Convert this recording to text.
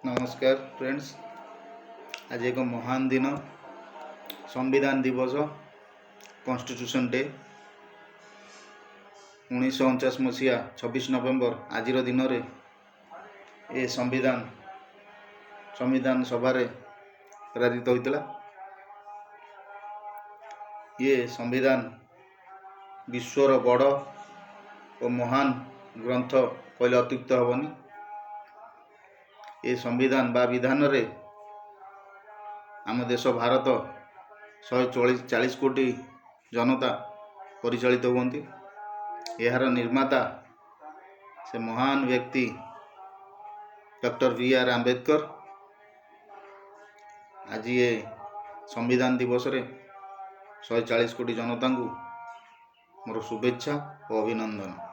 ନମସ୍କାର ଫ୍ରେଣ୍ଡସ୍, ଆଜି ଏକ ମହାନ ଦିନ, ସମ୍ବିଧାନ ଦିବସ, କନଷ୍ଟିଟ୍ୟୁସନ୍ ଡେ। 1949 ମସିହା 26 ନଭେମ୍ବର ଆଜିର ଦିନରେ ଏ ସମ୍ବିଧାନ ସମ୍ବିଧାନ ସଭାରେ ପାରିତ ହୋଇଥିଲା। ଇଏ ସମ୍ବିଧାନ ବିଶ୍ୱର ବଡ଼ ଓ ମହାନ ଗ୍ରନ୍ଥ କହିଲେ ଅତ୍ୟୁକ୍ତ ହେବନି। ଏ ସମ୍ବିଧାନ ବା ବିଧାନରେ ଆମ ଦେଶ ଭାରତ 140 କୋଟି ଜନତା ପରିଚାଳିତ ହୁଅନ୍ତି। ଏହାର ନିର୍ମାତା ସେ ମହାନ ବ୍ୟକ୍ତି ଡକ୍ଟର ବି ଆର୍ ଆମ୍ବେଦକର। ଆଜି ଏ ସମ୍ବିଧାନ ଦିବସରେ 140 କୋଟି ଜନତାଙ୍କୁ ମୋର ଶୁଭେଚ୍ଛା ଓ ଅଭିନନ୍ଦନ।